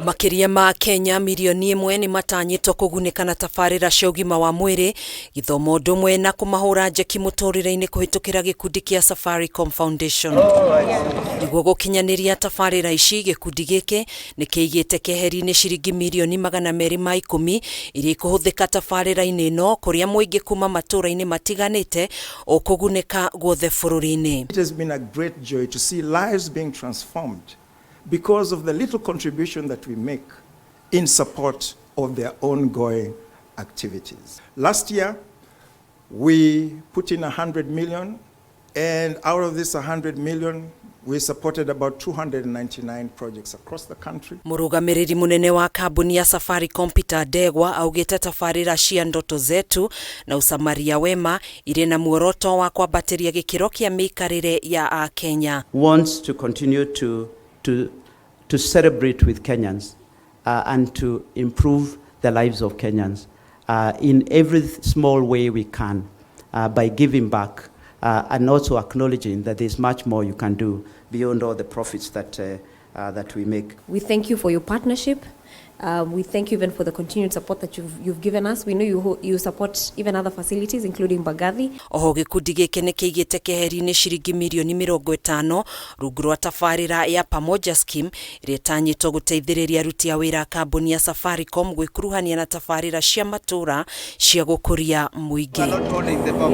Makĩria ma Kenya mirioni 1 nĩ matanyĩtwo kũgunĩka na tabarĩra cia ũgima wa mwĩrĩ, gĩthomo ũndũ ũmwe na kũmahũra njeki mũtũrĩre-inĩ kũhĩtũkĩra gĩkundi kĩa Safaricom Foundation. Nĩguo gũkinyanĩria tabarĩra ici, gĩkundi gĩkĩ nĩ kĩigĩte keheri-inĩ ciringi mirioni 210 iria ikũhũthĩka tabarĩra-inĩ ĩno, kũrĩa mũingĩ kuma matũũra-inĩ matiganĩte ũkũgunĩka guothe bũrũri-inĩ. It has been a great joy to see lives being transformed because of the little contribution that we make in support of their ongoing activities. Last year, we put in 100 million, and out of this 100 million, we supported about 299 projects across the country. Mũrũgamĩrĩri mũnene wa kambuni ya Safaricom Peter Ndegwa augĩte tabarĩra cia Ndoto Zetu na Usamaria Wema irĩ na muoroto wa kwambatĩria gĩkĩro kĩa mĩikarĩre ya Akenya. Wants to continue to celebrate with Kenyans and to improve the lives of Kenyans in every small way we can by giving back and also acknowledging that there's much more you can do beyond all the profits that we make. We thank you for your partnership. We thank you even for the continued support that you've given us. We know you support even other facilities, including Mbagathi. Oho gĩkundi gĩkĩ nĩ kĩigĩte keheri-inĩ ciringi mirioni 50 rungu rwa tabarĩra ya Pamoja Scheme, ĩrĩa ĩtanyĩtwo gũteithĩrĩria aruti a wĩra a kambuni ya Safaricom gwĩkuruhania na tabarĩra cia matũũra cia gũkũria mũingĩ.